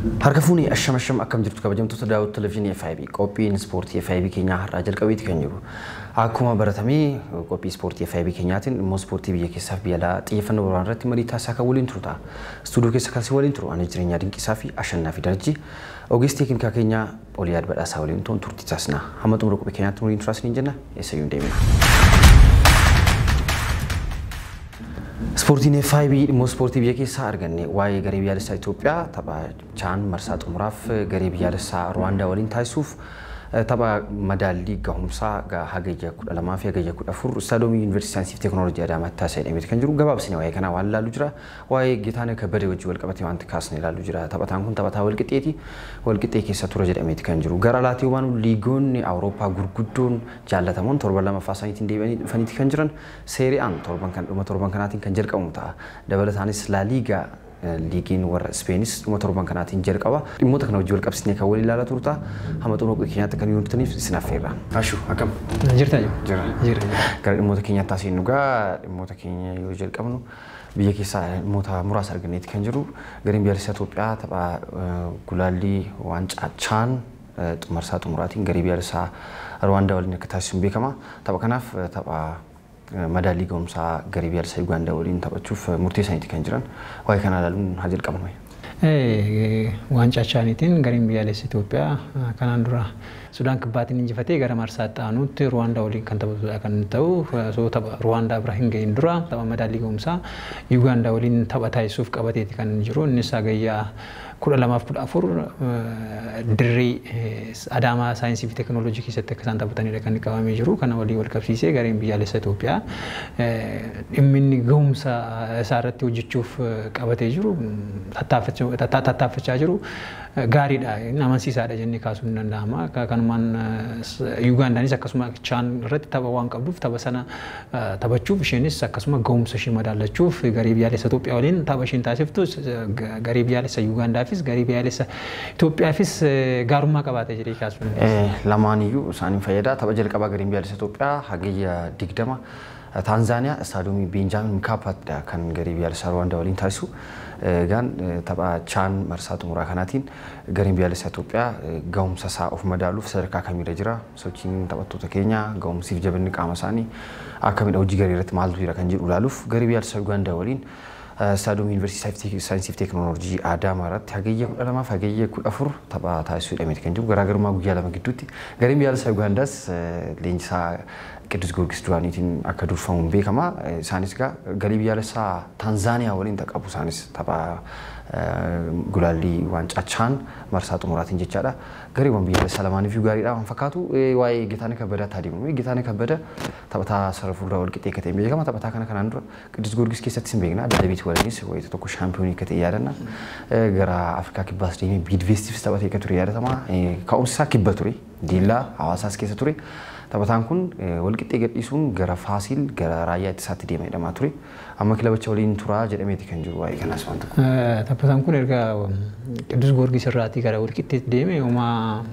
Harka fuunee asham asham akkam jirtu kabajamtoota daawwattoota televezyiinii FIB qophiin ispoortii FIB keenyaa har'aa jalqabeeti kan jiru. Akkuma baratamee qophii ispoortii FIB keenyaatiin immoo ispoortii biyya keessaaf biyya alaa xiyyeeffannoo biraan irratti marii taasisaa kan waliin turu ta'a. Istuudiyoo keessa kan si waliin turu ani Jireenyaa Dinqisaa fi Ashannaa fi Darajjii ogeessi teeknikaa keenyaa Oliyaad Badhaasaa waliin ta'uun turtii taasisna. Hamma xumura qophii keenyaatti waliin turaa isiniin jenna eessayyuu hin deemina. Ispoortiin FIB dhimma ispoortii biyya keessaa arganne waa'ee garee biyyaalessaa Itoophiyaa tapha chaan marsaa xumuraaf garee biyyaalessaa Ruwaandaa waliin taasisuuf tapha madaallii gahumsaa hagayya 12 fi hagayya 14 istaadiyoomii Yuunivarsiitii Saayinsii fi Teekinooloojii Adaamaatti taasisa jedhameeti kan jiru. Gabaabsine waa'ee kanaa waan ilaallu jira. Waa'ee Geetaaneh Kabbadee wajjin wal qabatee wanti kaasne ilaallu jira. Taphataan kun taphataa walqixxeeti. Walqixxee keessa tura jedhameeti kan jiru. Gara alaatii waan liigoonni Awurooppaa gurguddoon jaallatamoon torban lamaffaa isaaniitiin deebi'anii dhufaniiti kan jiran. Seeri'aan torban kan dhuma torban kanaatiin kan jalqabamu ta'a. Dabalataanis Laaliigaa liigiin warra Ispeenis dhuma torban kanaatiin jalqaba. Dhimmoota kana wajjin wal qabsiisnee kan waliin ilaalaa turta. Hamma xumura qophii keenyaatti kan hordofaniif isin affeerra. Ashuu akkam? Jirta jiru. Jira. Jira. Gara dhimmoota keenyaatti taasisnu egaa dhimmoota keenya yoo jalqabnu biyya keessaa dhimmoota muraasa arganneeti kan jiru. Gareen biyyaalessaa Itoophiyaa tapha gulaallii waancaa chaan marsaa xumuraatiin garee biyyaalessaa Ruwaandaa waliin akka taasisuun beekama. Tapha kanaaf tapha madaallii gahumsaa garee biyyaalessaa Ugaandaa waliin taphachuuf murteessaniiti kan jiran. Waa'ee kana ilaaluun haa jalqabnu. Waancaa chaaniitiin gareen biyyaalessaa Itoophiyaa kanaan dura Sudaan kibbaatiin injifatee gara marsaatti aanutti Ruwaandaa waliin kan taphatudha kan ta'u osoo tapha Ruwaandaa bira hin gahin dura tapha madaallii gahumsaa Ugaandaa waliin tapha taasisuuf qabateeti kan jiru. Innis hagayya 12 fi 14 dirree Adaamaa Saayinsii fi Teekinooloojii keessatti akka isaan taphatanidha kan qabamee jiru. Kana waliin wal qabsiisee gareen biyyaalessaa Itoophiyaa dhimmi inni gahumsa isaa irratti hojjechuuf qabatee jiru tattaaffachaa jiru gaariidha, amansiisaadha jennee kaasuun ni danda'ama. Kanumaan Ugaandaanis akkasuma chaan irratti tapha waan qabduuf tapha sana taphachuuf isheenis akkasuma gahumsa ishee madaallachuuf garee biyyaalessaa Itoophiyaa waliin tapha isheen taasiftu garee biyyaalessaa Ugaandaafis garee biyyaalessaa Itoophiyaafis gaarummaa qabaata jedhee kaasuun. Lamaaniyyuu isaaniin fayyada. Tapha jalqabaa gareen biyyaalessaa Itoophiyaa hagayya 20 Taanzaaniyaa istaadiyoomii Beenjaamin Mkaapattidha kan garee biyyaalessaa Ruwaandaa waliin taasisu. Egaan tapha chaan marsaa xumuraa kanaatiin gareen biyyaalessaa Itoophiyaa gahumsa isaa of madaaluuf sadarkaa kamiirra jira. Sochiin taphattoota keenyaa gahumsiif jabinni qaama isaanii akkamidha hojii garee irratti maaltu jira kan jedhu ilaaluuf garee biyyaalessaa Ugaandaa waliin istaadiyoomii Yuunivarsiitii Saayinsii fi Teekinooloojii Adaamaa irratti hagayya 12 fi hagayya 14 tapha taasisuu jedhameeti kan jiru. Garaagarummaa guyyaa lama gidduutti gareen biyyaalessaa Ugaandaas leenjisaa Qiddus Giyoorgis duraaniitiin akka durfamuun beekama. Isaanis egaa garee biyyaalessaa Taanzaaniyaa waliin qabu isaanis tapha gulaallii waancaa chaan marsaa xumuraatiin jechaadha. Gareewwan biyyaalessaa lamaaniif gaariidha waan fakkaatu. Waa'ee Geetaaneh Kabbadaa taasifamu. Geetaaneh Kabbada taphataa sarara fuulduraa wal qixxee akka ta'e beekama. Taphataa kana kanaan dura Qiddus Giyoorgis keessattis hin beekna. Daddabiitti waliinis wayita tokko shaampiyoonii akka ta'e yaadanna. Gara Afrikaa kibbaas deemee Biidveestiifis taphatee akka ture yaadatama. Ka'umsi isaa kibba ture. Diillaa hawaasaas keessa ture. Taphataan kun walqixxee gadhiisuun gara Faasiil gara raayyaa ittisaatti deema jedhamaa ture. Amma kilabicha waliin turaa jedhameeti kan jiru waa'ee kanaas waan tokko. Taphataan kun erga Qiddus Giyoorgis irraatii gara walqixxeetti deeme homaa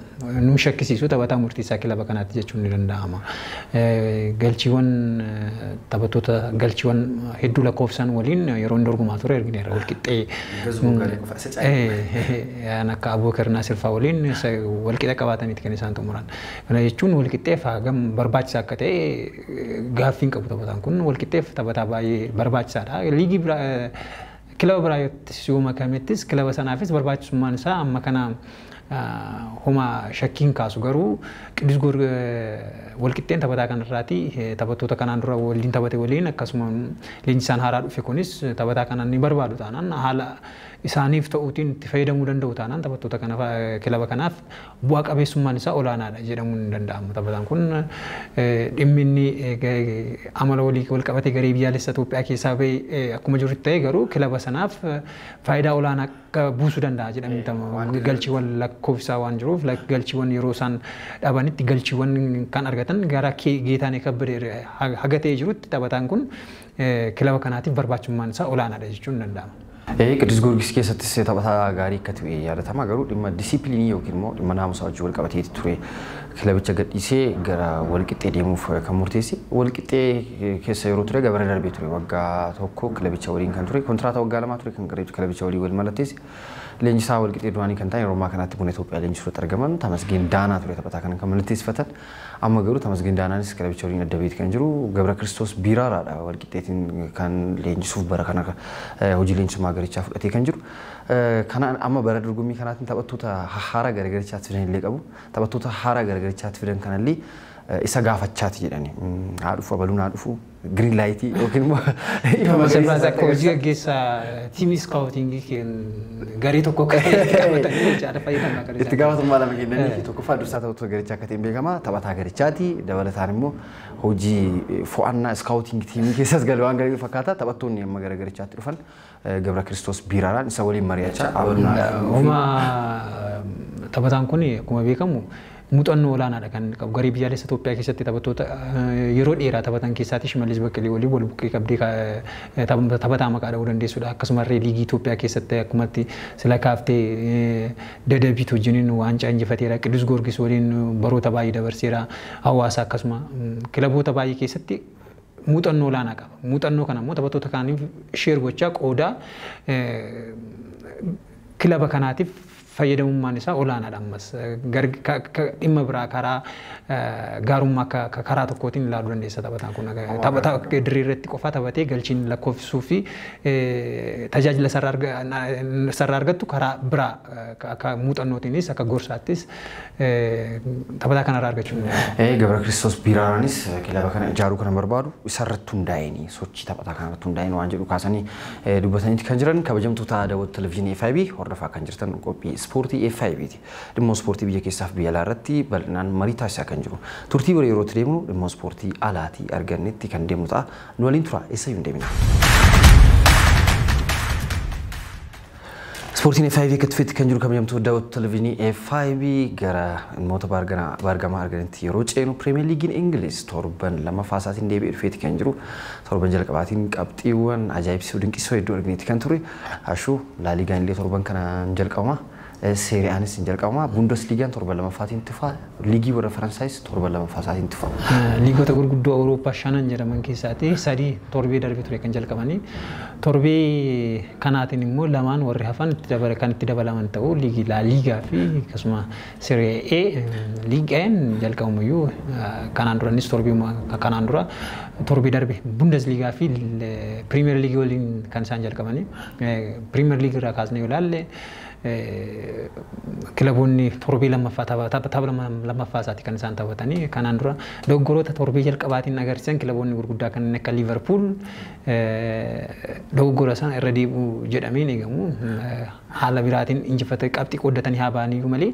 nu shakkisiisu taphataa murteessaa kilaba kanaatti jechuun ni danda'ama. Galchiiwwan taphattoota galchiiwwan hedduu lakkoofsan waliin yeroo inni dorgomaa ture argineerra walqixxee. Akka Abuubakar Naasir fa'aa waliin walqixa qabaataniiti kan isaan xumuran. Kana jechuun walqixxeef hagam barbaachisaa akka ta'e gaaffii hin qabu taphataan kun walqixxeef taphataa baay'ee barbaachisaadha. Liigii biraa kilaba biraa yoo makamettis kilaba sanaafis barbaachisummaan isaa amma kana homa shakkiin kaasu garuu Qiddus walqixxeen taphataa kanarraati taphattoota kanaan dura waliin taphate waliin akkasuma leenjisaan haaraa dhufe kunis taphataa kanaan ni barbaadu taanaan haala isaaniif ta'uutiin itti fayyadamuu danda'u taanaan taphattoota kana kilaba kanaaf bu'aa qabeessummaan isaa olaanaadha jedhamuun ni danda'ama. Taphataan kun dhimmi inni amala walii wal qabatee garee biyyaalessaa Itoophiyaa keessaa ba'e akkuma jirutti ta'e garuu kilaba sanaaf faayidaa olaanaa akka buusuu danda'a jedhamee galchiiwwan lakkoofsaa waan jiruuf galchiiwwan yeroo isaan dhabanitti galchiiwwan kan argatan gara Geetaaneh Kabbadee haga ta'ee jirutti taphataan kun kilaba kanaatiif barbaachisummaan isaa olaanaadha jechuun ni danda'ama. Qiddus Giyoorgis keessattis taphataa gaarii akka ta'e yaadatama garuu dhimma disiipiliinii yookiin immoo dhimma naamusaa wajjin wal qabatee ture Kilabicha gadhiisee gara Walqixxee deemuuf kan murteesse. Walqixxee keessa yeroo ture gabara darbee ture waggaa tokko kilabicha waliin kan ture kontiraata waggaa 2 ture kan kilabicha waliin wal mallatteesse. Leenjisaa Walqixxee duraanii kan ta'an yeroo ammaa kanatti Buna Itoophiyaa leenjisuutti argaman Tamasgeen Daanaa ture taphataa kana kan mallatteessifatan. Amma garuu Tamasgeen Daanaanis kilabicha waliin adda baheeti kan jiru. Gabra Kiristoos Biiraaraadha Walqixxeetiin kan leenjisuuf bara kana hojii leenjisummaa garichaa fudhatee kan jiru. Kanaan amma bara dorgommii kanaatiin taphattoota haaraa gara garichaatti fidan illee qabu. Taphattoota haaraa gara garichaatti fidan kanallee isa gaafachaati jedhani. Haa dhufu abaluun haa dhufu green light yookiin immoo ifa magariisa akka hojii gaggeessaa tiimii iskaawutingii garee tokko akka qabatanii jechaadha fayyadamaa kan Itti gaafatamummaa lama kennanii fi tokkoffaa dursaa taphattoota garichaa akka ta'een beekama. Taphataa garichaati. Dabalataan immoo hojii fo'annaa iskaawutingii tiimii keessas galee waan garii fakkaata. Taphattoonni amma gara garichaatti dhufan Gabra Kiristoos Biiraaraan isa waliin mari'achaa abaluun haa dhufu. Homaa taphataan kun akkuma beekamu muuxannoo olaanaadha kan qabu. Garee biyyaalessa Itoophiyaa keessatti taphattoota yeroo dheeraa taphatan keessaatti Shimallis Baqqalee waliin wal buqqee qabdee taphataa maqaa dha'uu dandeessudha. Akkasumallee liigii Itoophiyaa keessatti akkumatti sila kaaftee Dadabiit wajjiniin waancaa injifateera. Qidus Goorgis waliin baroota baay'ee dabarseera. Hawaasa akkasuma kilaboota baay'ee keessatti muuxannoo olaanaa qaba. Muuxannoo kana immoo taphattoota kaaniif sheer gochaa qoodaa kilaba kanaatiif fayyadamummaan isaa olaanaadha ammas. Dhimma biraa karaa gaarummaa karaa tokkootiin ilaaluu dandeessa taphataan kun. Taphataa dirree irratti qofa taphatee galchiin lakkoofsisuu fi tajaajila sarara argattu karaa biraa akka muuxannootiinis akka gorsaattis taphataa kanarraa argachuu ni danda'a. Gabra Kiristoos Biiraaraanis kilaba kana ijaaruu kana barbaadu isarratti hundaa'anii sochii taphataa kanarratti hundaa'anii waan jedhu kaasanii dubbataniiti kan jiran. Kabajamtoota daawwattoota televizyiinii FIB hordofaa kan jirtan qophii ispoortii FIBti. Dhimma ispoortii biyya keessaaf biyya alaa irratti bal'inaan marii taasisaa kan jiru. Turtii bara yerootti deemnu dhimma ispoortii alaatii argannetti kan deemnu ta'a. Nu waliin tura eessayyuu hin deemina. Ispoortiin FIB akka tufeetti kan jiru kabajamtoota daawwattoota televizyiinii FIB gara dhimmoota baargamaa arganitti yeroo ceenu Pirimeer Liigiin Ingiliz torban lammaffaa isaatiin deebi'ee dhufeeti kan jiru. Torban jalqabaatiin qabxiiwwan ajaa'ibsiisoo dinqisiisoo hedduu argineeti kan ture. Ashuu Laaliigaan illee torban kanaan jalqabama. Seeriyaanis hin jalqabama. Bundesliigaan torban lammaffaatiin tufa. Liigii warra Faransaayis torban lammaffaa isaatiin tufa. Liigota gurguddoo Awurooppaa shanan jedhaman keessaati sadii torbee darbe ture kan jalqabanii. Torbee kanaatiin immoo lamaan warri hafan kan itti dabalaman ta'u liigii Laa Liigaa fi akkasuma Serie A liigeen jalqabamuyyuu kanaan duranis torbee kanaan dura torbee darbe Bundesliigaa fi Pirimeer Liigii waliin kan isaan jalqabanii. Pirimeer Liigii irraa kaasnee yoo ilaalle kilaboonni torbee lammaffaa tapha lammaffaa isaati kan isaan taphatanii. Kanaan dura dogoggoroota torbee jalqabaatiin agarsiisan kilaboonni gurguddaa kanneen akka Liverpool dogoggora sana irra deebi'u jedhameen eegamu. Haala biraatiin injifata qabxii qooddatanii haa ba'aniyyuu malee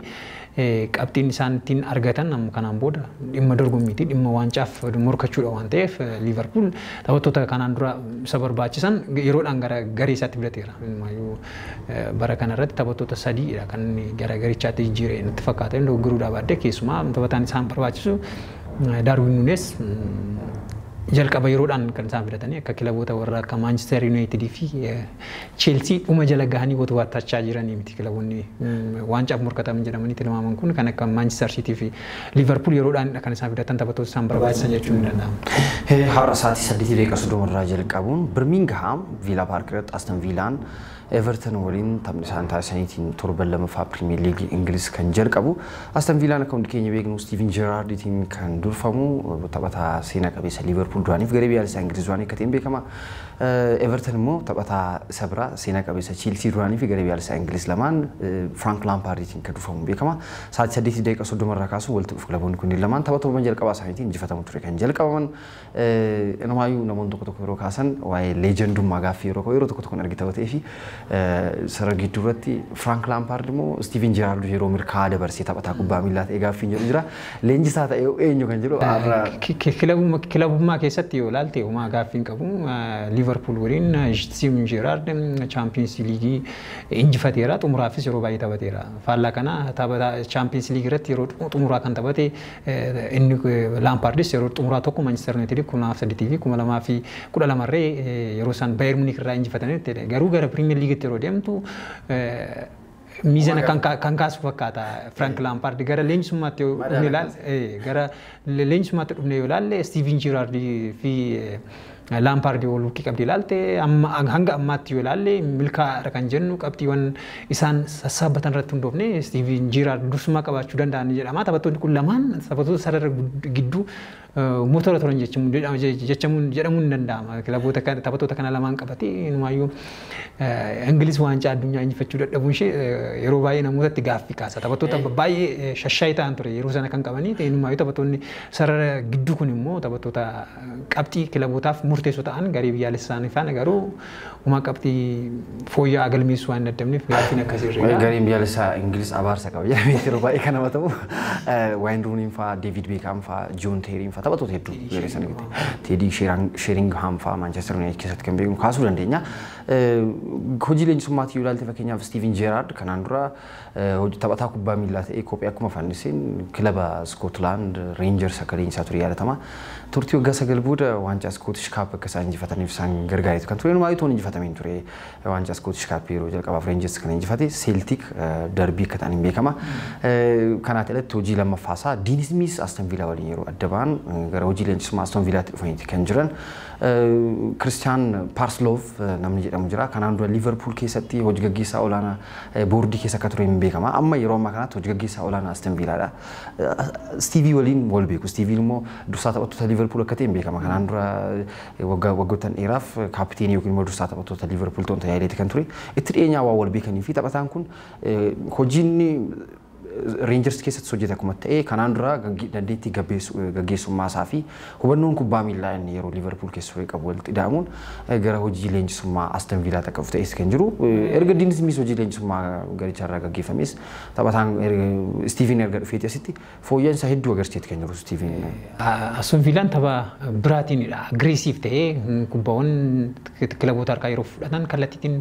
qabxiin isaan ittiin argatan amma kanaan booda dhimma dorgommiiti dhimma waancaaf morkachuudha waan ta'eef Liverpool taphattoota kanaan dura isa barbaachisan yeroodhaan gara garee isaatti filateera. Bara kanarratti taphattoota sadiidha kan gara garichaatti jijjiire natti fakkaata. Dogoggoruudhaa baadhee keessumaa taphataan isaan barbaachisu Darwin Nunes jalqaba yeroodhaan kan isaan filatanii akka kilaboota warra akka Manchester United fi Chelsea dhuma jala gahanii watwattachaa jiranii miti kilaboonni waancaaf morkataman jedhamanii tilmaaman kun kan akka Manchester City fi Liverpool yeroodhaan kan isaan filatan taphattoota isaan barbaachisan jechuun ni danda'ama. Har'a sa'aatii 8:30 irraa jalqabuun Birmingham Villa Park irratti Aston Villaan Everton waliin taphni isaan taasisaniitiin torban lammaffaa Pirimeer Liigii Ingiliz kan jalqabu. Aston Villaan akka hundi keenya beeknu Steven Gerrardiitiin kan durfamu taphataa seenaa qabeessa Liverpool duraaniif garee biyyaalessaa Ingiliz duraanii akka ta'een beekama. Everton immoo taphataa isa biraa seenaa qabeessa Chelsea duraanii fi garee biyyaalessaa Ingiliz lamaan Frank Lampaardiitiin kan durfamu beekama. Sa'aatii 8:30 irraa kaasuun walitti dhufu kilaboonni kunneen lamaan tapha torban jalqabaa isaaniitiin injifatamu ture kan jalqabaman. Inumaayyuu namoonni tokko tokko yeroo kaasan waa'ee leejendummaa gaaffii yeroo yeroo tokko tokkoon argita ta'ee fi sarara gidduu irratti Frank Lampaard immoo Steven Gerrard yeroo milkaa'aa dabarsee taphataa kubbaa miillaa ta'ee gaaffiin jedhu jira. Leenjisaa ta'ee eenyu kan jedhu har'a Kilabummaa keessatti yoo ilaalte homaa gaaffiin qabu Liverpool waliin Steven Gerrard Champions League injifateera xumuraafis yeroo baay'ee taphateera. Faallaa kana taphataa Champions League irratti yeroo xumuraa kan taphate inni Lampaardis yeroo xumuraa tokko Manchester United 2008 fi 2012 irree yeroo isaan Bayern Munich irraa injifatanitti garuu gara Premier League yeroo deemtu Miizana kan kaasu fakkaata Frank Lampard gara leenjisummaatti yoo dhufne ilaalle, gara leenjisummaatti dhufne yoo ilaalle, Steven Gerrard fi Lampard wal bukkee qabdee ilaalte, amma hanga ammaatti yoo ilaalle milkaa'aadha kan jennu qabxiiwwan isaan sassaabbatan irratti hundoofne Steven Gerrard dursummaa qabaachuu danda'an jedhama. Taphattoonni kun lamaan taphattoota sarara gidduu motora turan jechamuun jedhamuun ni danda'ama. Kilaboota taphattoota kana lamaan qabatee inumaayyuu Ingiliz waancaa addunyaa injifachuu dadhabuun ishee yeroo baay'ee namootatti gaaffii kaasa. Taphattoota baay'ee shashaayi ta'an ture yeroo sana kan qabanii, inumaayyuu taphattoonni sarara gidduu kun immoo taphattoota qabxii kilabootaaf murteessoo ta'an garee biyyaalessaa isaanii faana garuu uumaa qabxii fooyya'aa galmeessuu waan hin dadhabneef gaaffiin akkasii irra. Gareen biyyaalessaa Ingiliz abaarsa qaba jedhamee yeroo baay'ee kan himatamu. Wayne Rooney fa'aa, David Beckham fa'aa, John Terry fa'aa, taphattoota hedduu yeroo sana Teddy Sheringham fa'aa Manchester United keessatti kan beeknu kaasuu dandeenya. Hojii leenjisummaatii yoo ilaalte, fakkeenyaaf Steven Gerrard kanaan dura taphataa kubbaa miillaa ta'ee kophee akkuma fanniseen kilaba Scotland Rangers akka leenjisaa ture yaadatama. Turtii waggaa 9 booda waancaa Scottish Cup akka isaan injifataniif isaan gargaareetu kan ture. Inumaayyuu toon injifatameen ture waancaa Scottish Cup yeroo jalqabaaf Rangers kan injifate Celtic darbii akka ta'an hin beekama. Kanaaf alatti hojii lammaffaasaa Dean Smith Aston Villa waliin yeroo adda ba'an gara hojii leenjisummaa Aston Villaatti dhufaniiti kan jiran. Christian Purslow namni jedhamu jira. Kanaan dura Liverpool keessatti hojii gaggeessaa olaanaa boordii keessa akka ture hin beekama. Amma yeroo ammaa kanatti hojii gaggeessaa olaanaa Aston Villaadha. Stevie waliin wal beeku. Stevie immoo dursaa taphattoota Liverpool akka ta'e hin beekama. Kanaan dura waggoottan dheeraaf kaapiteenii yookiin immoo dursaa taphattoota Liverpool ta'uun tajaajileeti kan ture. Itti dhiyeenyaa waan wal beekanii fi taphataan kun hojiin Rangers keessatti hojjete akkuma ta'e kanaan dura dandeettii gaggeessummaa isaa fi hubannoon kubbaa miillaa inni yeroo Liverpool keessa ture qabu walitti ida'amuun gara hojii leenjisummaa Aston Villaa akka dhufu ta'es kan jiru. Erga Dean Smith hojii leenjisummaa garicharraa gaggeeffames taphataan Steven erga dhufeeti asitti fooyya'insa hedduu agarsiiseeti kan jiru Steven. Aston Villaan tapha biraatiinidha. Aggressive ta'ee kubbaawwan kilaboota harkaa yeroo fudhatan kallattiitiin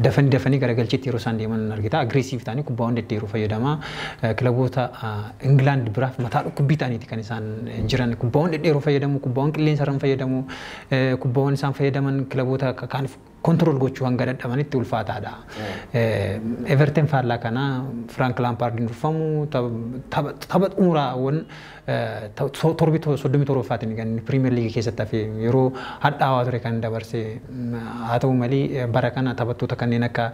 dafanii dafanii gara galcheetti yeroo isaan deeman argita. Aggressive ta'anii kubbaawwan deddeeruu fayyadamaa kilaboota Ingilaand biraaf mataa dhukkubbii ta'aniiti kan isaan jiran. Kubbaawwan dhedheeroo fayyadamu, kubbaawwan qilleensa irraan fayyadamu, kubbaawwan isaan fayyadaman kilaboota kaaniif control gochuu hanga dadhabanitti ulfaataadha. Everton faallaa kana Frank Lampaardiin durfamu tapha xumuraawwan torbi 37ffaatiin kan Piriimeer Liigii keessatti hafe yeroo hadhaawaa ture kan dabarse. Haa ta'u malee bara kana taphattoota kanneen akka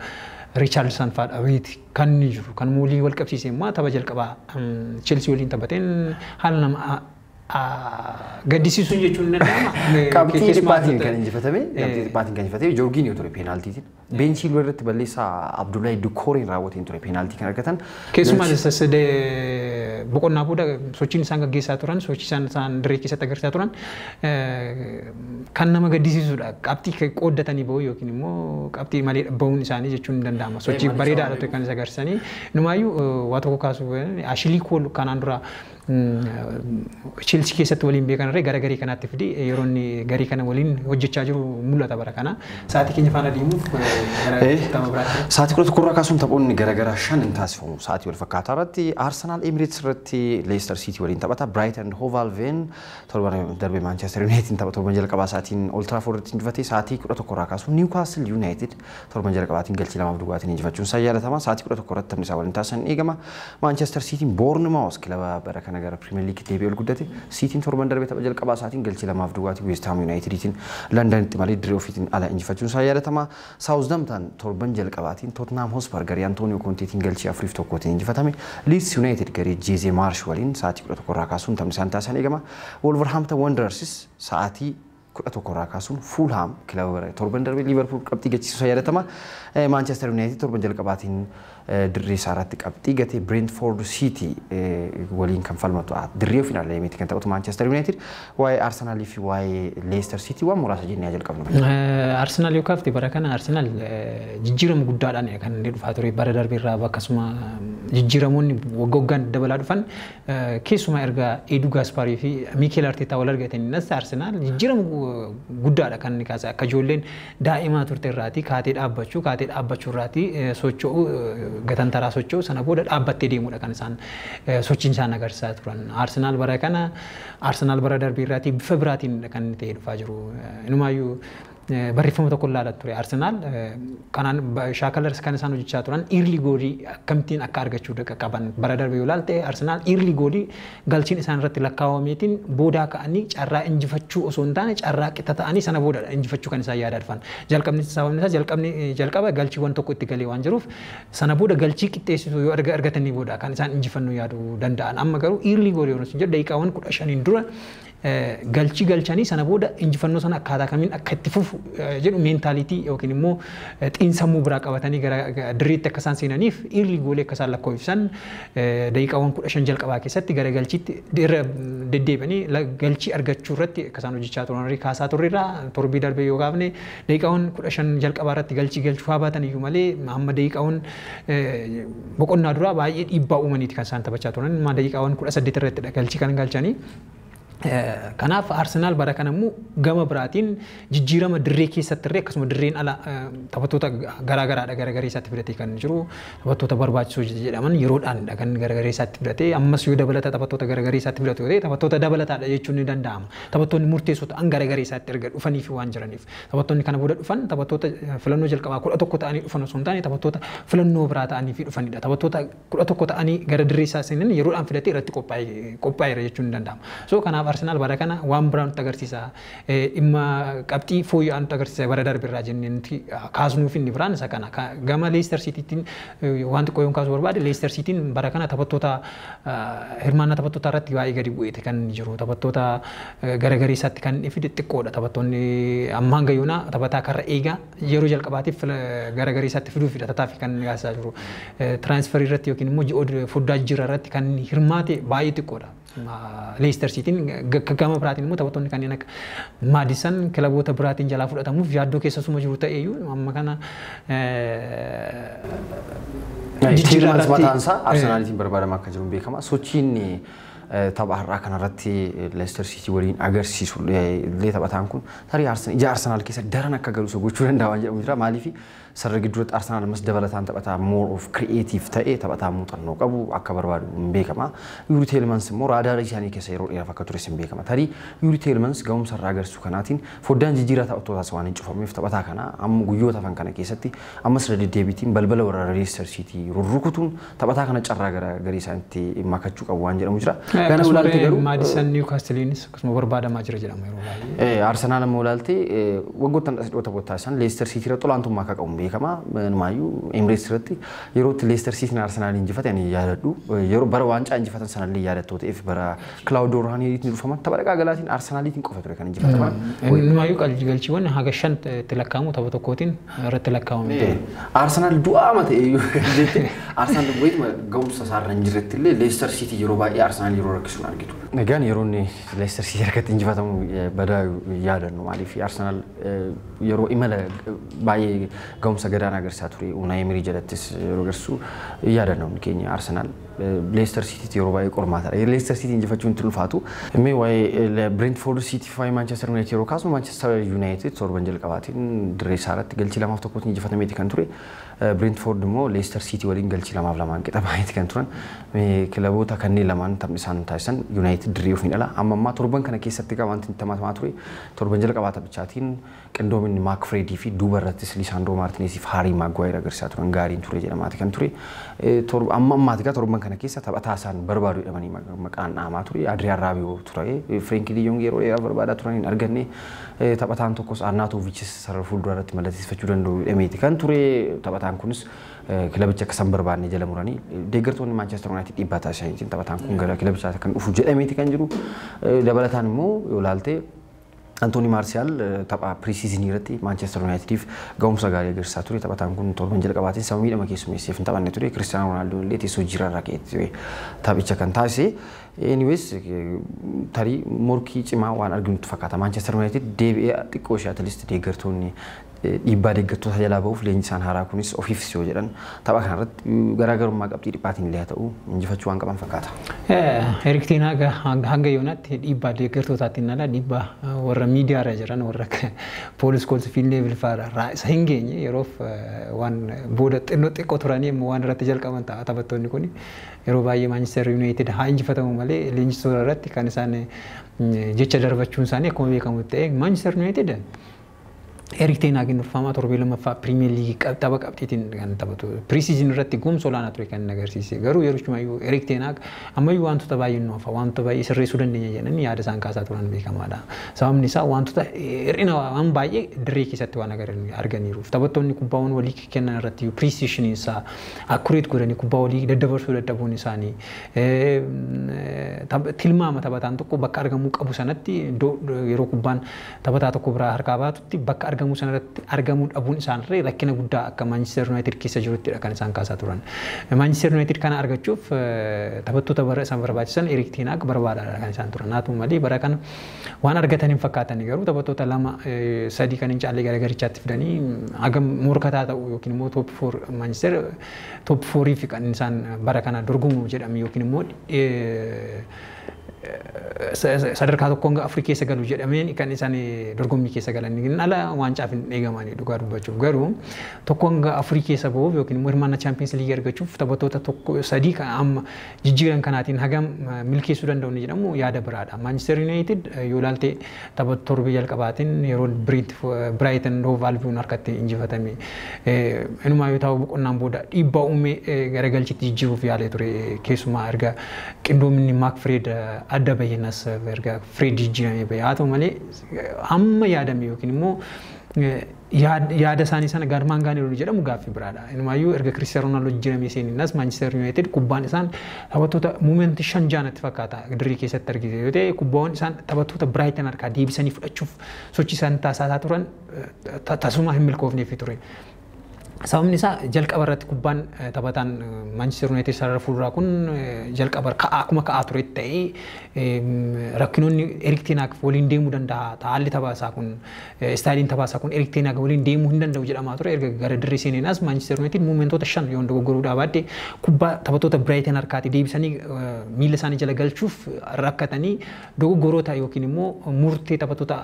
Richarlison fa'aa dhabeeti kan inni jiru. Kan moolii wal qabsiise immoo tapha jalqabaa Chelsea waliin taphateen haala nama gaddisiisuun jechuun ni danda'ama. Qabxii dhibbaatiin kan injifatame, qabxii dhibbaatiin kan injifatame Joorgiiniyoo ture peenaaltiitiin. Beenchii irratti balleessaa Abdullahi Dukkooreen raawwateen ture peenaaltii kan argatan. Keessumaa boqonnaa booda sochiin isaan gaggeessaa turan, sochii isaan dirree keessatti agarsiisaa turan kan nama gaddisiisudha. Qabxii qooddatanii bahu yookiin immoo qabxii malee bahuun isaanii jechuun ni danda'ama. Sochii bareedaadha ture kan isa agarsiisanii. Numaayyuu waa tokko kaasuu Ashley Cole kanaan dura Chelsea keessatti waliin beekan irree gara garii kanaatti fidi yeroo inni garii kana waliin hojjechaa jiru mul'ata bara kana. Sa'aatii keenya faana deemuuf gara tapha biraatti. Sa'aatii 11 irraa kaasuun taphoonni garaagaraa shan hin taasifamu. Sa'aatii wal fakkaataa irratti Arsenal Emirates irratti Leicester City waliin taphata. Brighton Hove Albion torban darbe Manchester United tapha torban jalqabaa sa'aatiin Old Trafford irratti injifate. Sa'aatii 11 irraa kaasuun Newcastle United torban jalqabaatiin galchii 2-0 injifachuun isaa yaadatama. Sa'aatii 11 irratti taphni isaa waliin taasisan eegama. Manchester City Bournemouth kilaba bara kana gara Premier League deebi'ee ol guddate. Cityin torban darbe tapha jalqabaa isaatiin galchii 2-0 West Ham Unitediitiin Londonitti malee dirree ofiitiin ala injifachuun isaa yaadatama. Southampton torban jalqabaatiin Tottenham Hotspur garee Antonio Conteetiin galchii 4-1tiin injifatame. Leeds United garee Jesse Marsch waliin sa'aatii 11 irraa kaasuun taphni isaan taasisan eegama. Wolverhampton Wanderersis sa'aatii 11 irraa kaasuun Fulham kilaba torban darbe Liverpool qabxii gachiisuu yaadatama. Manchester United torban jalqabaatiin dirree isaa irratti qabxii gatee Brentford City waliin kan falmatu dirree ofiin ala kan taphatu Manchester United. Waa'ee Arsenalii fi waa'ee Leicester City waan muraasa jennee jalqabnu. Arsenal yoo kaafte, bara kana Arsenal jijjiirama guddaadhaan kan inni dhufaa ture. Bara darbe irraa akkasuma jijjiiramoonni waggaa waggaan dabalaa dhufan, keessumaa erga Edu Gaasparii fi Mikel Arteta wal argatanii nas Arsenal jijjiirama guddaadha kan inni kaase. Akka ijoolleen daa'imaa turte irraatii kaatee dhaabbachuu, kaatee dhaabbachuu irraatii socho'uu, gatantaraa socho'uu, sana booda dhaabbattee deemuudha kan isaan sochiin isaan agarsiisaa turan. Arsenal bara kana Arsenal bara darbe irraatii bifa biraatiin kan inni ta'ee dhufaa jiru. Inumaayyuu Barreeffama tokko ilaalaa ture. Arsenaal kanaan shaakala kan isaan hojjechaa turan early goalii akkamittiin akka argachuu qaban. Bara darbe yoo ilaalte, Arsenaal early goalii galchiin isaan irratti lakkaa'ameetiin boodaa ka'anii carraa injifachuu osoo hin taane, carraa qixa ta'anii sana booda injifachuu kan isaan yaadaa dhufan. Jalqabni, sababni isaa jalqabni jalqaba galchiiwwan tokko itti galee waan jiruuf, sana booda galchii qixxeessisu yoo argatanii booda kan isaan injifannoo yaaduu danda'an. Amma garuu early goalii yeroo jedhu daqiiqaawwan 15n dura galchii galchanii sana booda injifannoo sana akkaataa kamiin akka itti fufu jedhu mentality yookiin immoo xiinsammuu biraa qabatanii gara dirreetti akka isaan seenaniif, early goalii akka isaan lakkoofsisan, daqiiqaawwan 15 jalqabaa keessatti gara galchiitti irra deddeebi'anii galchii argachuu irratti akka isaan hojjechaa turan kaasaa turreerra. Torbii darbee yoo kaafne, daqiiqaawwan 15 jalqabaa irratti galchii galchuu haa baatan iyyuu malee, hamma daqiiqaawwan boqonnaa duraa baay'ee dhiibbaa uumaniiti kan isaan taphachaa turan. Daqiiqaawwan 18 irratti galchii kan galchanii. Kanaaf Arsenaal bara kana immoo gama biraatiin jijjiirama dirree keessatti illee akkasuma dirreen ala taphattoota garaa garaadha gara garee isaatti fidatee kan jiru. Taphattoota barbaachisoo jedhaman yeroodhaanidha kan gara garee isaatti fidatee. Ammas yoo dabalata taphattoota gara garee isaatti fidatu yoo ta'e, taphattoota dabalataadha jechuun ni danda'ama. Taphattoonni murteessoo ta'an gara garee isaatti erga dhufanii fi waan jiraniif, taphattoonni kana booda dhufan taphattoota filannoo jalqabaa 11 ta'anii dhufan osoo hin taane, taphattoota filannoo biraa ta'anii fi dhufanidha. Taphattoota 11 ta'anii gara dirree isaa seenan yeroodhaan fidatee irratti qophaa'eera jechuun ni danda'ama. So kanaaf Arsenaal bara kana waan biraa nutti agarsiisa. Dhimma qabxii fooyya'aa nutti agarsiisa bara darbe irraa jennee nuti kaasnuuf inni biraan isa kana. Gama Leicester Citytiin waan xiqqoo yoon kaasuu barbaade, Leicester Cityn bara kana taphattoota hirmaannaa taphattoota irratti baay'ee gadi bu'eete kan jiru. Taphattoota gara garee isaatti kan fide xiqqoodha. Taphattoonni amma hanga yoonaa taphataa karra eegaa yeroo jalqabaatiif gara garee isaatti fiduufidha tattaaffii kan taasisaa jiru. Transferii irratti yookiin immoo foddaa jijjiirraa irratti kan hirmaate baay'ee xiqqoodha. Leicester Cityn gama biraatiin immoo taphattoonni kanneen akka Maadisan kilaboota biraatiin jalaa fudhatamuuf yaaddoo keessasuma jiru ta'eyyuu amma kana jijjiirraa mataan isaa Arsenaalitiin barbaadamaa akka jiru beekama. Sochiin tapha har'aa kanarratti Leicester City waliin agarsiisu illee taphataan kun tarii ija Arsenaal keessa daran akka galu gochuu danda'a waan jedhamu jira. Maaliif, sarara gidduutti Arsenaal ammas dabalataan taphataa more of creative ta'e, taphataa muuxannoo qabu akka barbaadu hin beekama. Yuuri Teelmans immoo raadaara isaanii keessa yeroo dheeraaf akka tures hin beekama. Tarii Yuuri Teelmans ga'umsa irraa agarsiisu kanaatiin foddaan jijjiiraa taphattootaas waan hin cufameef, taphataa kana amma guyyoota hafan kana keessatti ammas irra deddeebiitiin balbala warra Leicester City rurrukutuun taphataa kana carraa gara garee isaaniitti makachuu qabu waan jedhamu jira. Kana ilaalte garuu Maadisan Niwukaastiliinis akkasuma barbaadamaa jira jedhama yeroo baay'ee. Arsenaal ammoo ilaalte, waggoottan as dhiyoo taphoota taasisan Leicester City irratti olaantummaa akka qabu beekama. Inumaayyuu Emirates irratti yeroo itti Leicester City Arsenaal injifate ani yaadadhu. Yeroo bara waancaa injifatan sanallee yaadattoo ta'eef, bara Claudio Ranieriitiin dhufaman tapha dhaqaa galaatiin Arsenaaliitiin qofa ture kan injifataman. Inumaayyuu galchiiwwan haga shan itti lakkaa'amu tapha tokkootiin irratti lakkaa'amu. Arsenaal du'aama ta'e jettee, Arsenaal wayituma ga'umsa isaarra hin jirretti illee Leicester City yeroo baay'ee Arsenaal yeroo rakkisuun argitu. Egaan yeroo inni Leicester City harkatti injifatamu badaa yaadannu. Maaliif, Arsenaal yeroo imala baay'ee ga'umsa gadaanaa agarsiisaa ture, Unai Emery jalattis yeroo agarsiisu yaadannu hundi keenya. Arsenaal Leicester City yeroo baay'ee qormaataadha. Leicester City injifachuun itti ulfaatu. Mee waa'ee Brentford City fi Manchester United yeroo kaasnu, Manchester United torban jalqabaatiin dirree isaa irratti galchii 2-1tiin injifatameeti kan ture. Brentford immoo Leicester City waliin galchii 2-2n qixa baay'eeti kan turan. Kilaboota kanneen lamaan taphni isaan taasisan United dirree ofiin ala. Amma ammaa torban kana keessatti egaa wanti tamatamaa ture, torban jalqabaa taphichaatiin qindoominni Maak Fredii fi duuba irrattis Lisaandroo Maartineesii fi Haarii Maagwaayir agarsiisaa turan gaariin ture jedhamaati kan ture. Amma ammaati egaa torban kana keessa taphataa isaan barbaadu jedhamanii maqaan dhahamaa ture. Adriyaan Raabiyoo ture. Frenkie de Jong yeroo dheeraa barbaadaa turan hin arganne. Taphataan tokkos Arnaatovichis sarara fuuldura irratti mallatteessifachuu danda'u jedhameeti kan ture. Taphataan kunis kilabicha akka isaan barbaanne jala muranii deeggartoonni Manchester United dhiibbaa taasisaniitiin taphataan kun gara kilabichaa kan dhufu jedhameeti kan jiru. Dabalataan immoo yoo ilaalte, Antooni Maarsiyaal tapha pre-seasonii irratti Manchester Unitediif ga'umsa gaarii agarsiisaa ture. Taphataan kun torban jalqabaatiin sababa miidhama keessummeesseef hin taphanne ture. Kiristiyaanoo Roonaaldoo illee teessoo jijjiirraa irraa ka'ee ture taphicha kan taasise. Anyways, tarii morkii cimaa waan arginutti fakkaata. Manchester United deebi'ee xiqqoo ishee at least deeggartoonni dhiibbaa deeggartoota jalaa ba'uuf, leenjisaan haaraa kunis ofiif yoo jedhan tapha kanarratti garaagarummaa qabxii dhiphaatiin illee haa ta'u injifachuu waan qaban fakkaata. Erik Ten Hag hanga yoonaatti dhiibbaa deeggartootaatiin ala dhiibbaa warra miidiyaarra jiran, warra Paul Scholes, Phil Neville fa'aa isa hin geenye. Yeroof waan booda xinnoo xiqqoo turanii immoo waan irratti jalqaban ta'a. Taphattoonni kun yeroo baay'ee Manchester United haa injifatamu malee leenjistoota irratti kan isaan jecha darbachuun isaanii akkuma beekamu ta'e, Manchester United Erik ten Hag durfamaa torbee lammaffaa Pirimeer Liigii tapha qabxiitiin kan taphatu. Pre-season irratti gahumsa olaanaa ture kan inni agarsiise. Garuu yeroo Erik ten Hag ammayyuu wantoota baay'ee nu hafa, wantoota baay'ee sirreessuu dandeenya jedhanii yaada isaan kaasaa turan beekamaadha. Sababni isaa wantoota hir'ina waan baay'ee dirree keessatti waan arganiiruuf. Taphattoonni kubbaawwan walii kennan irratti precision isaa accurate godhanii kubbaa walii daddabarsuu dadhabuun isaanii, tilmaama taphataan tokko bakka argamuu qabu sanatti, yeroo kubbaan taphataa tokko biraa harkaa baatutti bakka argamuu sanarratti argamuu dhabuun isaanirree rakkina guddaa akka Manchester United keessa jiruttidha kan isaan kaasaa turan. Manchester United kana argachuuf taphattoota bara isaan barbaachisan Erik ten Hag barbaadaadha kan isaan turan. Haa ta'u malee, bara kana waan argatan hin fakkaatani. Garuu taphattoota lama sadii kan hin caalle gara garichaatti fidanii hagam morkataa ta'u yookiin immoo top four, Manchester top fourii fi kan isaan bara kana dorgomu jedhame yookiin immoo sadarkaa tokko hanga afurii keessa galu jedhameen kan isaan dorgommii keessa galan ala waancaaf hin eegamanii dhugaa dubbachuuf. Garuu tokko hanga afurii keessa bahuuf yookiin immoo hirmaannaa Chaampiyoons Liigii argachuuf taphattoota tokko sadii kan amma jijjiiran kanaatiin hagam milkeessuu danda'u ni jedhamu yaada biraadha. Manchester United yoo ilaalte, tapha torbee jalqabaatiin yeroo Brighton Hove Albion harkatti injifatame, inumaa yoo ta'u boqonnaan booda dhiibbaa uumee gara galchitti jijjiiruuf yaalee ture, keessumaa erga qindoominni Maak Fred adda bahinas erga Fred jijjiiramee bahe. Haa ta'u malee, hamma yaadame yookiin immoo yaada isaanii sana galmaan gaaniiru jedhamu gaaffii biraadha. Inumaayyuu erga Kiristiyaano Roonaaldoo jijjiiramee seeninas Manchester United kubbaan isaan taphattoota muumentii shan jaanatti fakkaata dirree keessatti argite yoo ta'e, kubbaawwan isaan taphattoota Brighton harkaa deebisanii fudhachuuf sochii isaan taasisaa turan tasuma hin milkoofneefi ture. Sababni isaa jalqaba irratti kubbaan taphataan Manchester United sarara fuulduraa kun jalqaba ka'aa akkuma ka'aa ture ta'ee, rakkinoonni Erik ten Hag waliin deemuu danda'a. Haalli taphaa isaa kun, istaayiliin taphaa isaa kun Erik ten Hag waliin deemuu hin danda'u jedhamaa ture. Erga gara dirree seeneenas Manchester United muumentoota shan yoo dogoggoruu baadde kubbaa taphattoota Brighton harkaatti deebisanii miila isaanii jala galchuuf rakkatanii, dogoggoroota yookiin immoo murtee taphattoota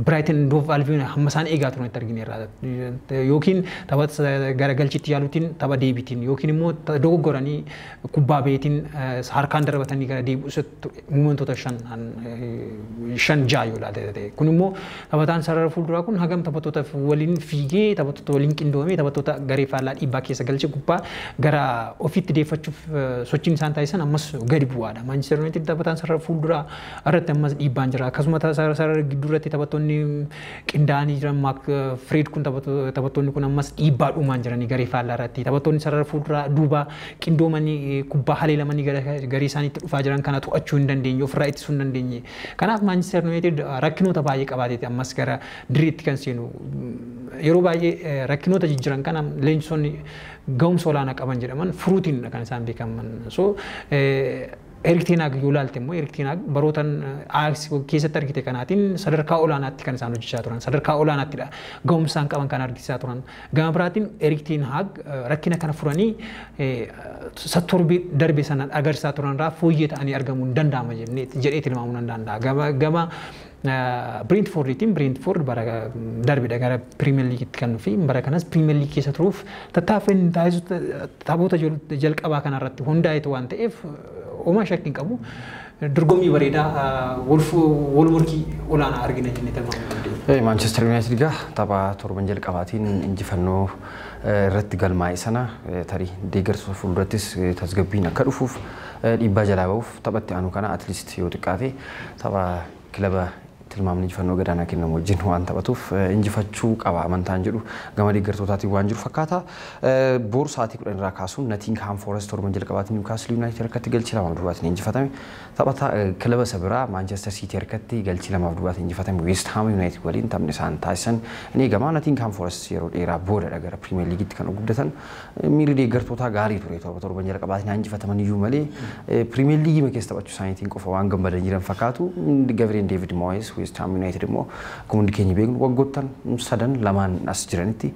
Brighton Hove Albion hamma isaan eegaa turanitti argineerra. Yookiin tapha gara galchitti yaaluutiin, tapha deebitiin yookiin immoo dogoggoranii kubbaa beetiin harkaan darbatanii gara deebi'uutti muumentoota shan shan ja'a yoo ilaalte ta'e. Kun immoo taphataan sarara fuulduraa kun hagam taphattoota waliin fiigee, taphattoota waliin qindoomee, taphattoota garee faallaa dhiibbaa keessa galchee kubbaa gara ofiitti deeffachuuf sochiin isaan taasisan ammas gadi bu'aadha. Manchester United taphataan sarara fuulduraa irratti ammas dhiibbaan jira. Akkasuma sarara gidduu irratti taphattoonni qindaa'anii jiran Maak Fred kun, taphattoonni kun ammas dhiibbaa dhumaan jiranii garee faallaa irratti. Taphattoonni sarara fuulduraa duuba qindoomanii kubbaa haleelamanii gara garee isaaniitti dhufaa jiran kana to'achuu hin dandeenye, ofirraa ittisuu hin dandeenye. Kanaaf Manchester United rakkinoota baay'ee qabaateeti ammas gara dirreetti kan seenu. Yeroo baay'ee rakkinoota jijjiiran kana leenjisoonni ga'umsa olaanaa qaban jedhaman furuutiin kan isaan beekaman. So Erik ten Hag yoo ilaalte immoo, Erik ten Hag barootan Ajax keessatti argite kanaatiin sadarkaa olaanaatti kan isaan hojjechaa turan, sadarkaa olaaнааттidha ga'umsaan qaban kan argisiisaa turan. Gama biraatiin Erik ten Hag rakkina kana furanii torbee darbe sana agarsiisaa turan irraa fooyyee ta'anii argamuu hin danda'ama jedhee tilmaamuu nan danda'a. Gama Brentfordiitiin, Brentford bara darbedha gara Premier Leaguetti kan dhufe. Bara kanas Premier League keessa turuuf tattaaffii taasisu taphoota jalqabaa kanarratti hundaa'etu waan ta'eef homaa shakkii hin qabu. Dorgommii bareedaa, wal morkii olaanaa argina jennee tilmaamuu dandeenya. Manchester United egaa tapha torban jalqabaatiin injifannoo irratti galmaa'e sana tarii deeggartoota fuuldurattis tasgabbiin akka dhufuuf, dhiibbaa jalaa bahuuf taphatti aanu kana at least yoo xiqqaate tapha kilaba tilmaamni injifannoo gadaanaa kennamu wajjin waan taphatuuf injifachuu qaba amantaan jedhu gama deeggartootaatiin waan jiru fakkaata. Boru sa'aatii 10 irraa kaasuun Nottingham Forest torban jalqabaatiin Newcastle United harkatti galchii 2-0 injifatame. Taphata kilaba isa biraa Manchester City harkatti galchii 2-0 injifatame West Ham United waliin taphni isaan taasisan ni eegama. Nottingham Forest yeroo dheeraa boodadha gara Premier Leaguetti kan guddatan. Miirri deeggartootaa gaarii ture. Torban jalqabaatiin injifataman iyyuu malee Premier League keessa taphachuu isaaniitiin qofa waan gammadan jiran fakkaatu. Gabriel David Moyes, West Ham United immoo akkuma hundi keenya beeknu waggoottan sadan lamaan as jiranitti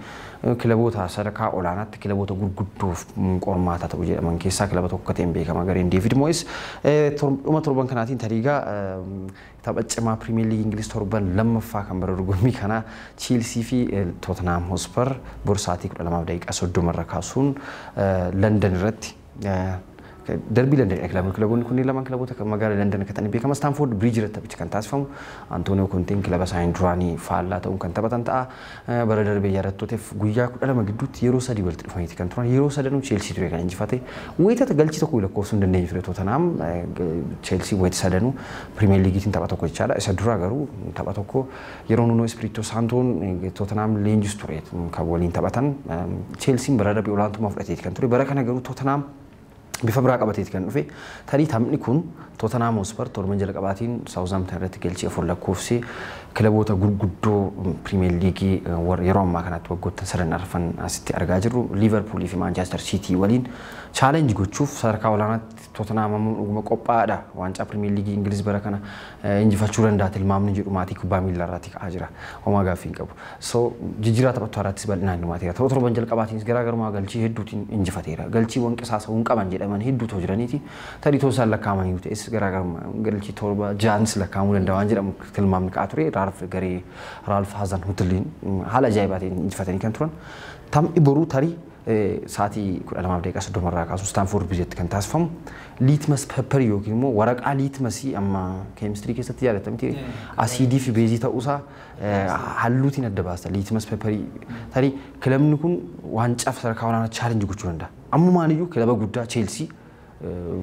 kilaboota sadarkaa olaanaatti kilaboota gurguddoof qormaata ta'u jedhaman keessaa kilaba tokko ta'een beekama gareen David Moyes. Dhuma torban kanaatiin tariigaa tapha cimaa Premier League Ingiliz torban lammaffaa kan bara dorgommii kanaa Chelsea fi Tottenham Hotspur bor sa'aatii 12:30 irra kaasuun London irratti Darbii London kilaboonni kunneen lamaan kilaboota magaalaa London akka ta'an beekama. Stamford Bridge irratti taphichi kan taasifamu Antonio Conteen kilaba isaanii duraanii faallaa ta'uun kan taphatan ta'a. Bara darbee yaadattooteef guyyaa 12 gidduutti yeroo 3 walitti dhufaniiti kan turan. Yeroo sadanuu Chelsea ture kan injifate. Wayitata galchii tokko lakkoofsuu hin dandeenye ture Tottenham. Chelsea wayita sadanuu Premier Leaguetiin tapha tokko jechaadha. Isa dura garuu tapha tokko yeroo Nuno Espirito Santoon Tottenham leenjisu ture kan waliin taphatan. Chelsean bara darbee olaantummaa fudhateeti kan ture. Bara kana garuu Tottenham bifa biraa qabateeti kan dhufe. Tarii taphni kun Tottenham Hotspur torban jalqabaatiin Southampton irratti galchii 4 lakkoofsee kilaboota gurguddoo Premier League yeroo ammaa kanatti waggoottan sadan arfan asitti argaa jirru Liverpool fi Manchester City waliin challenge gochuuf sadarkaa olaanaatti Tottenham ammoo dhuguma qophaa'aadha. Waancaa Premier League Ingiliz bara kana injifachuu danda'a tilmaamni jedhu maatii kubbaa miilaa irratti ka'aa jira. Homaa gaaffii hin qabu. So jijjiiraa taphattuu haaraattis bal'inaan hirmaateera. Tapha torban jalqabaatiinis garaagarummaa galchii hedduutiin injifateera. Galchiiwwan qisaasa'uu hin qaban jedhaman hedduutu jiraniiti. Tarii toosaan lakkaa'amanii ta'es garaagarummaa galchii 7 6 lakkaa'amuu danda'a waan jedhamu tilmaamni ka'aa ture. Raalf garee Raalf Haazan Hutliin haala ajaa'ibaatiin injifatanii kan turan. Taphni boruu tarii sa'aatii 12:30 irraa kaasuun Stamford Bridgetti kan taasifamu litmus paper yookiin immoo waraqaa liitmasii amma keemistirii keessatti yaadatamti asiidii fi beezii ta'uusaa halluutiin adda baasta litmus paper tarii kilabni kun waancaaf sadarkaa olaanaa chaalenjii gochuu danda'a. Ammumaan iyyuu kilaba guddaa Chelsea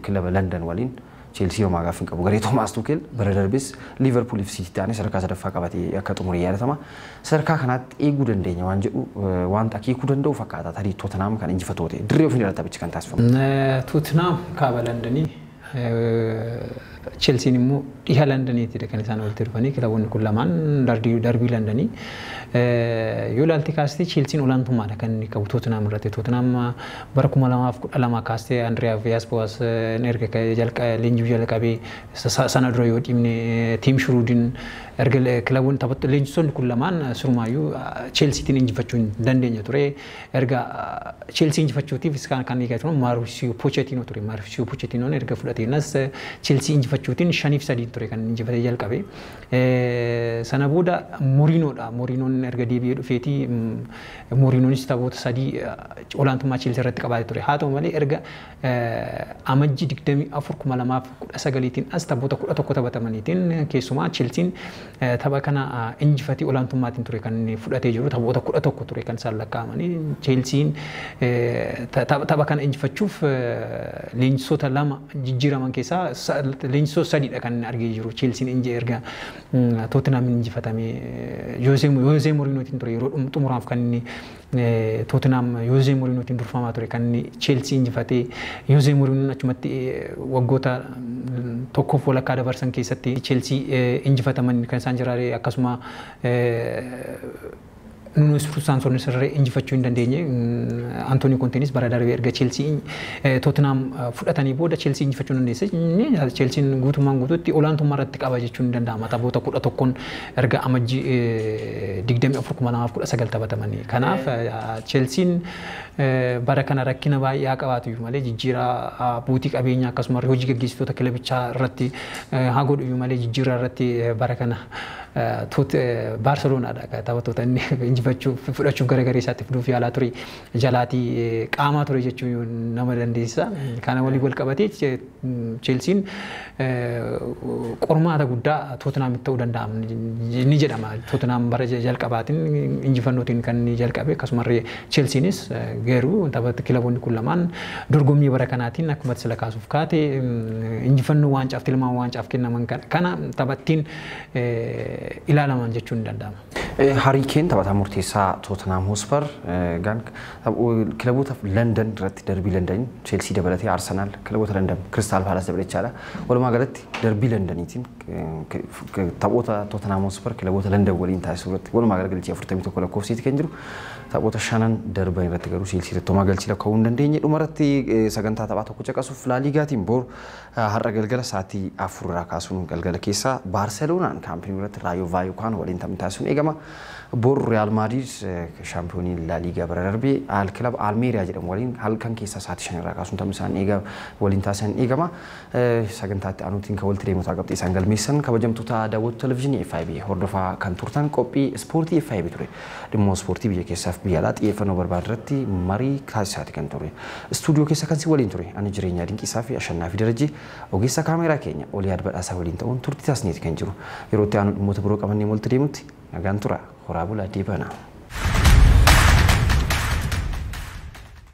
kilaba London waliin Chelsea homaa gaaffii hin qabu. Garee Thomas Tuchel bara darbes Liverpool fi City ta'anii sadarkaa sadaffaa qabatee akka xumure yaadatama. Sadarkaa kanaatti eeguu dandeenya waan jedhu wanta akeekuu danda'u fakkaata. Tarii Tottenham kan injifatoo ta'e dirree ofiin irratti taphichi kan taasifamu. Tottenham kaaba Londonii Chelsean immoo dhiha Londoniitti kan isaan walitti dhufanii kilaboonni kun lamaan darbii Londonii. Yoo ilaalte kaastee Chelsean olaantummaadha kan inni qabu Tottenham irratti. Tottenham bara 2012 kaastee Andrea Villas-Boas erga leenjii jalqabee sana dura yoo dhiibne Tim Sherwoodin erga kilaboonni taphattu leenjisoonni kun lamaan surmaayyuu Chelseatiin injifachuu hin dandeenye ture. Erga Chelsea injifachuutiif isaan kan eegaa turan Mauricio Pochettino ture. Mauricio Pochettinoon erga fudhateenas Chelsea injifachuutiin 5-3 ture kan injifatee jalqabe. Sana booda Mourinhoodha. Mourinhoon erga deebi'ee dhufeeti Mourinhoonis taphoota 3 olaantummaa Chelsea irratti qabaatee ture. Haa ta'u malee erga amajjii 24/2019 as taphoota 11 taphatamaniitiin keessumaa Chelsean tapha kana injifatee olaantummaatiin ture kan fudhatee jiru taphoota 11 ture kan isaan lakkaa'amanii. Chelsean tapha kana injifachuuf leenjisoota lama jijjiiraman keessaa leenjisoota sadiidha kan argee jiru. Chelsean erga Tottenham injifatame Jose Mourinhotiin ture yeroo xumuraaf kan inni Tottenham Jose Mourinhotiin durfamaa ture kan inni Chelsea injifatee Jose Mourinhoon achumatti waggoota tokkoof walakkaa dabarsan keessatti Chelsea injifataman kan isaan jiraare akkasuma Nuno Espirito Santo sirree injifachuu hin dandeenye. Antonio Contenis bara darbee erga Chelsea Tottenham fudhatanii booda Chelsea injifachuu hin dandeesse. Chelsean guutummaan guutuutti olaantummaa irratti qaba jechuun hin danda'ama. Taphoota 11 erga amajjii 24/2019 taphatamanii. Kanaaf Chelsean bara kana rakkina baay'ee haa qabaatu iyyuu malee jijjiiraa buutii qabeenyaa akkasuma hojii gaggeessitoota kilabichaa irratti haa godhu iyyuu malee jijjiiraa irratti bara kana Barcelonaadha taphattoota inni injifachuuf fudhachuuf gara garee isaatti fiduuf yaalaa ture jalaatii qaamaa ture jechuun nama dandeessisa. Kana waliin wal qabatee Chelsean qormaata guddaa Tottenhamitti ta'uu danda'a ni jedhama. Tottenham bara jalqabaatiin injifannootiin kan inni jalqabe akkasumallee Chelseanis garuu taphattoota kilaboonni kun lamaan dorgommii bara kanaatiin akkuma sila kaasuuf kaate injifannoo waancaaf tilmaama waancaaf kennaman kana taphattiin ilaalaman jechuun ni danda'ama. Harry Kane taphataa murteessaa Tottenham Hotspur kilaboota London irratti darbii London Chelsea dabalatee Arsenal kilaboota London Crystal Palace dabalatee jechaadha. Walumaa galatti darbii Londoniitiin taphoota Tottenham Hotspur kilaboota London waliin taasisuu irratti walumaa gala galchii 41 lakkoofsiiti kan jiru. Taphoota 5 darban irratti garuu Chelsea irratti homaa galchii lakkaa'uu hin dandeenye. Dhuma irratti sagantaa taphaa tokko caqasuuf La Ligaatiin bor har'a galgala sa'aatii 4 irraa kaasuun galgala keessaa Barceloonaan kaampanii irratti Rayo Vallecano waliin taphni taasisuun eegama. Bor Real Madrid shaampiyoonii La Liga bara darbee al kilaba Almeria jedhamu waliin halkan keessaa sa'aatii 5 irraa kaasuun taphni isaan eegama waliin taasisan eegama. Sagantaatti aanuutiin kan walitti deemotaa qabxii isaan galmeessu. mirkaneessan. Kabajamtoota daawwattoota televizyiinii FIB, hordofaa kan turtan qophii ispoortii FIB ture. Dhimma ispoortii biyya keessaaf biyya alaa xiyyeeffannoo barbaadu irratti marii taasisaati kan ture. Istuudiyoo keessa kan si waliin ture ani Jireenyaa Dinqisaa fi Ashannaa fi Darajii ogeessa kaameeraa keenya Oliyaad Badhaasaa waliin ta'uun turtii taasisneeti kan jiru. Yeroo itti aanu dhimmoota biroo qabannee walitti deemutti nagaan tura. Horaa bulaa, deebana.